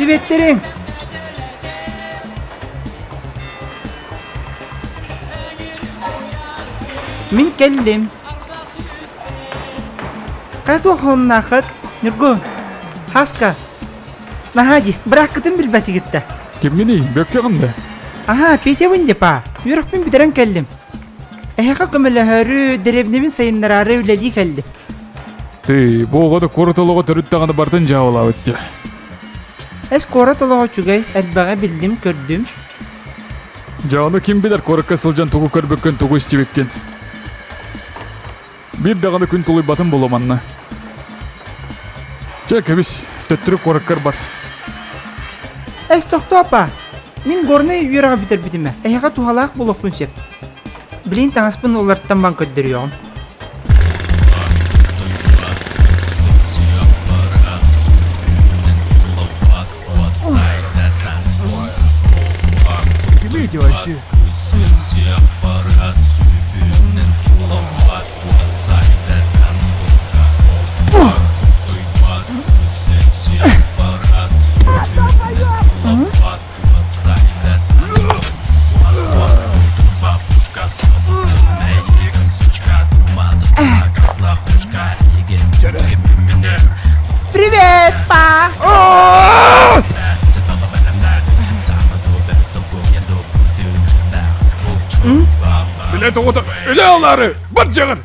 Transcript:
Приветтериҥ! Мин кэллим. Хайа туох уоннааххыт? Ньургу, Хаска, наһаа дии, бырааккытын билбэтигит да. Кимҥиний, бөккөҕүн да? Аһаа, Петябын дии, па. Үөрэхпин бүтэрэн кэллим. Эһиэхэ көмөлөһөрү, дэриэбинэбин сайыннараары үлэлии кэллим. Ты, бу оҕо да куорат олоҕо төрүт даҕаны барытын дьаабылаабыт дии. Эс куорат олоҕо үчүгэй, элбэҕи биллим, көрдүм. Дьэ, ону ким билэр куоракка сылдьан тугу көрбүккүн, тугу истибиккин. Биир даҕаны күн тулуйбатын буолуо манна. Чэ, кэбис, төттөрү куораккар бар. Эс, тохтоо, па. Мин горнай үөрэҕи бүтэрбитим ээ. Эһиэхэ туһалаах буолуохпун сөп. Билигин таҥаспын уларыттан бан көрдөрүөҕүм. Кимий вообще? Привет, па! Билет оҕото үлэ алаары бар дьаҕар!